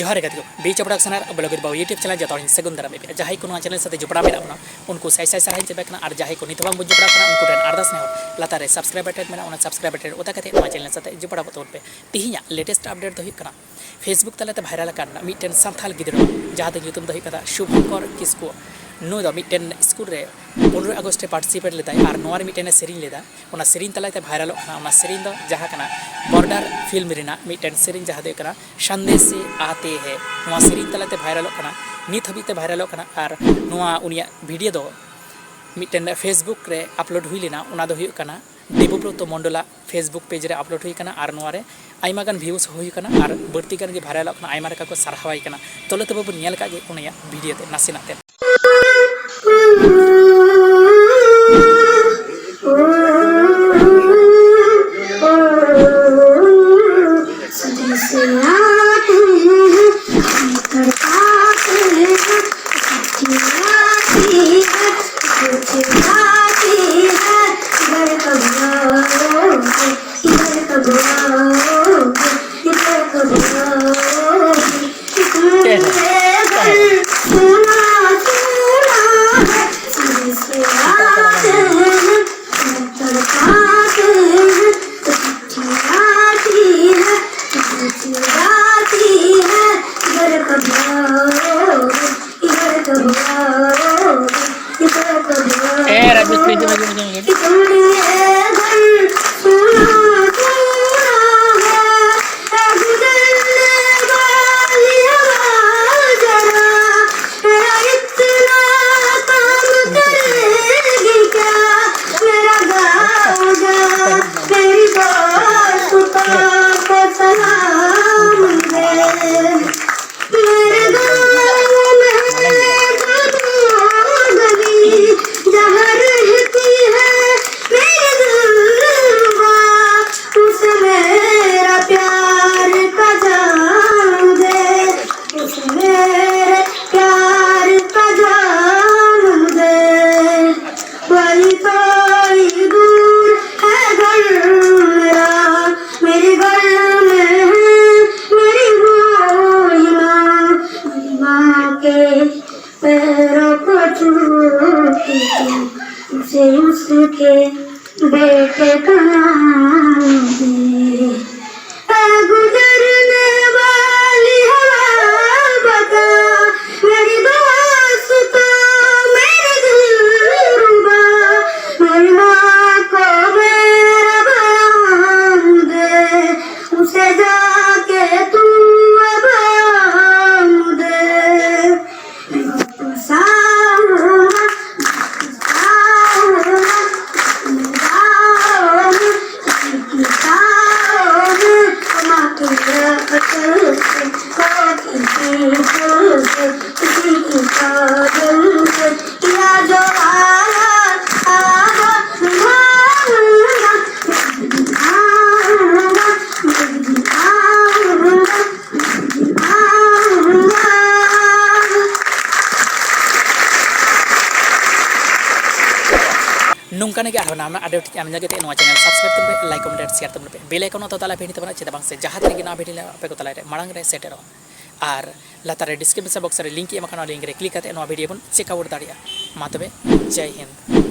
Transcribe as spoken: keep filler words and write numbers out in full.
ᱡᱚᱦᱟᱨ ᱜᱮ ᱜᱟᱛᱮ ᱠᱚ, ᱵᱤ ᱪᱚᱯᱲᱟ ᱥᱟᱱᱟᱨ ᱵᱞᱚᱜ ᱵᱟᱵᱩ YouTube ᱪᱮᱱᱮᱞ ᱡᱚᱛᱚ ᱦᱚᱲᱤᱧ ᱥᱟᱹᱜᱩᱱ ᱫᱟᱨᱟᱢᱮᱫ ᱯᱮᱭᱟ᱾ ᱡᱟᱦᱟᱸᱭ ᱠᱚ ᱱᱚᱣᱟ ᱪᱮᱱᱮᱞ ᱥᱟᱛᱮ ᱡᱚᱯᱲᱟᱣ ᱢᱮᱱᱟᱜ ᱵᱚᱱᱟ, ᱩᱱᱠᱩ ᱥᱟᱭ ᱥᱟᱭ ᱥᱟᱨᱦᱟᱣᱤᱧ ᱪᱟᱯᱮ ᱠᱟᱱᱟ, ᱟᱨ ᱡᱟᱦᱟᱸᱭ ᱠᱚ ᱱᱤᱛ ᱦᱚᱸ ᱵᱟᱝ ᱵᱚᱱ ᱡᱚᱯᱲᱟᱣ ᱠᱟᱱᱟ, ᱩᱱᱠᱩ ᱴᱷᱮᱱ ᱟᱨᱫᱟᱥ ᱱᱮᱦᱚᱨ, ᱞᱟᱛᱟᱨ ᱨᱮ subscribe button ᱢᱮᱱᱟᱜᱼᱟ, ᱚᱱᱟ subscribe button ᱚᱛᱟ ᱠᱟᱛᱮ ᱱᱚᱣᱟ ᱪᱮᱱᱮᱞ ᱥᱟᱛᱮ ᱡᱚᱯᱲᱟᱣ ᱠᱚ ᱛᱟᱵᱚᱱ ᱯᱮ᱾ ᱛᱤᱦᱤᱧᱟᱜ latest update ᱫᱚ ᱦᱩᱭᱩᱜ ᱠᱟᱱᱟ, Facebook ᱛᱟᱞᱟᱛᱮ viral ᱟᱠᱟᱱ ᱢᱤᱫᱴᱮᱱ ᱥᱟᱱᱛᱟᱲ ᱜᱤᱫᱽᱨᱟᱹ, ᱡᱟᱦᱟᱸ ᱫᱚ ᱧᱩᱛᱩᱢ ᱫᱚ ᱦᱩᱭᱩᱜ ᱠᱟᱱᱟ ᱥᱩᱵᱷᱚᱝᱠᱚᱨ ᱠᱤᱥᱠᱩ᱾ ᱱᱩᱭ ᱫᱚ ᱢᱤᱫᱴᱮᱱ ᱥᱠᱩᱞ ᱨᱮ ᱯᱚᱱᱨᱚᱭ ᱟᱜᱚᱥᱴ ᱨᱮ participate ᱞᱮᱫᱟᱭ ᱟᱨ ᱱᱚᱣᱟ ᱨᱮ ᱢᱤᱫᱴᱮᱱ ᱮ ᱥᱮᱨᱮᱧ ᱞᱮᱫᱟ᱾ ᱚᱱᱟ ᱥᱮᱨᱮᱧ ᱛᱟᱞᱟᱛᱮ viralᱚᱜ ᱠᱟᱱᱟ᱾ ᱚᱱᱟ ᱥᱮᱨᱮᱧ ᱫᱚ ᱡᱟᱦᱟᱸ ᱠᱟᱱᱟ, ᱵᱚᱨᱰᱟᱨ ᱯᱷᱤᱞᱢ ᱨᱮᱱᱟᱜ ᱢᱤᱫᱴᱮᱱ ᱥᱮᱨᱮᱧ, ᱡᱟᱦᱟᱸ ᱫᱚ ᱦᱩᱭᱩᱜ ᱠᱟᱱᱟ ᱥᱟᱱᱫᱮᱥᱮ ᱟᱛᱮ ᱦᱮ᱾ ᱱᱚᱣᱟ ᱥᱮᱨᱮᱧ ᱛᱟᱞᱟᱛᱮ viralᱚᱜ ᱠᱟᱱᱟ, ᱱᱤᱛ ᱦᱟᱹᱵᱤᱡ ᱛᱮ viralᱚᱜ ᱠᱟᱱᱟ᱾ ᱟᱨ ᱱᱚᱣᱟ ᱩᱱᱤᱭᱟᱜ video ᱫᱚ ᱢᱤᱫᱴᱮᱱ Facebook ᱨᱮ upload ᱦᱩᱭ ᱞᱮᱱᱟ᱾ ᱚᱱᱟ ᱫᱚ ᱦᱩᱭᱩᱜ ᱠᱟᱱᱟ ᱫᱮᱵᱚᱵᱨᱚᱛᱚ ᱢᱚᱱᱰᱚᱞᱟᱜ Facebook page ᱨᱮ upload ᱦᱩᱭ ᱠᱟᱱᱟ ᱟᱨ ᱱᱚᱣᱟ ᱨᱮ ᱟᱭᱢᱟ ᱜᱟᱱ views ᱦᱩᱭ ᱠᱟᱱᱟ ᱟᱨ ᱵᱟᱹᱲᱛᱤ ᱜᱟᱱ ᱜᱮ viralᱚᱜ ᱠᱟᱱᱟ, ᱟᱭᱢᱟ ᱞᱮᱠᱟ ᱠᱚ ᱥᱟᱨᱦᱟᱣᱟᱭ ᱠᱟᱱᱟ᱾ ᱛᱚᱞᱮ ᱛᱚᱵᱮ ᱵᱚᱱ ᱧᱮᱞ ᱠᱟᱜ ᱜᱮ ᱩᱱᱤᱭᱟᱜ video ᱛᱮ ᱱᱟᱥᱮᱱᱟᱜ ᱛᱮ᱾ ए राजेश, प्लीज, मुझे, मुझे, मुझे। से उसके बेटे का नाम दे। गुजरने वाली हवा बता, मेरी दुआ सुता, मेरे दिलरुबा, मेरी माँ को मेरा बयान दे, उसे जाके तू बयान दे। ᱱᱚᱝᱠᱟᱱᱟᱜ ᱜᱮ ᱟᱨᱦᱚᱸ ᱱᱟᱣᱟ ᱱᱟᱣᱟ update ᱧᱟᱢ ᱞᱟᱹᱜᱤᱫ ᱛᱮ ᱱᱚᱣᱟ channel subscribe ᱛᱟᱵᱚᱱ ᱯᱮ, like, comment, share ᱛᱟᱵᱚᱱ ᱯᱮ, bell icon ᱚᱛᱟ ᱛᱟᱞᱟ ᱯᱮ, ᱱᱤᱛ ᱵᱚᱱᱟ ᱪᱮᱫᱟᱜ ᱵᱟᱝ ᱥᱮ ᱡᱟᱦᱟᱸ ᱛᱤᱱᱟᱹᱜ ᱜᱮ ᱱᱟᱣᱟ video ᱟᱯᱮ ᱠᱚ ᱛᱟᱞᱟᱨᱮ ᱢᱟᱲᱟᱝ ᱨᱮ ᱥᱮᱴᱮᱨᱚᱜᱼᱟ᱾ ᱟᱨ ᱞᱟᱛᱟᱨ ᱨᱮ description box ᱨᱮ link ᱮᱢ ᱟᱠᱟᱱᱟ, ᱚᱱᱟ link ᱨᱮ click ᱠᱟᱛᱮ ᱱᱚᱣᱟ video ᱵᱚᱱ check out ᱫᱟᱲᱮᱭᱟᱜᱼᱟ᱾ ᱢᱟ ᱛᱚᱵᱮ, ᱡᱟᱭ ᱦᱤᱱᱫ᱾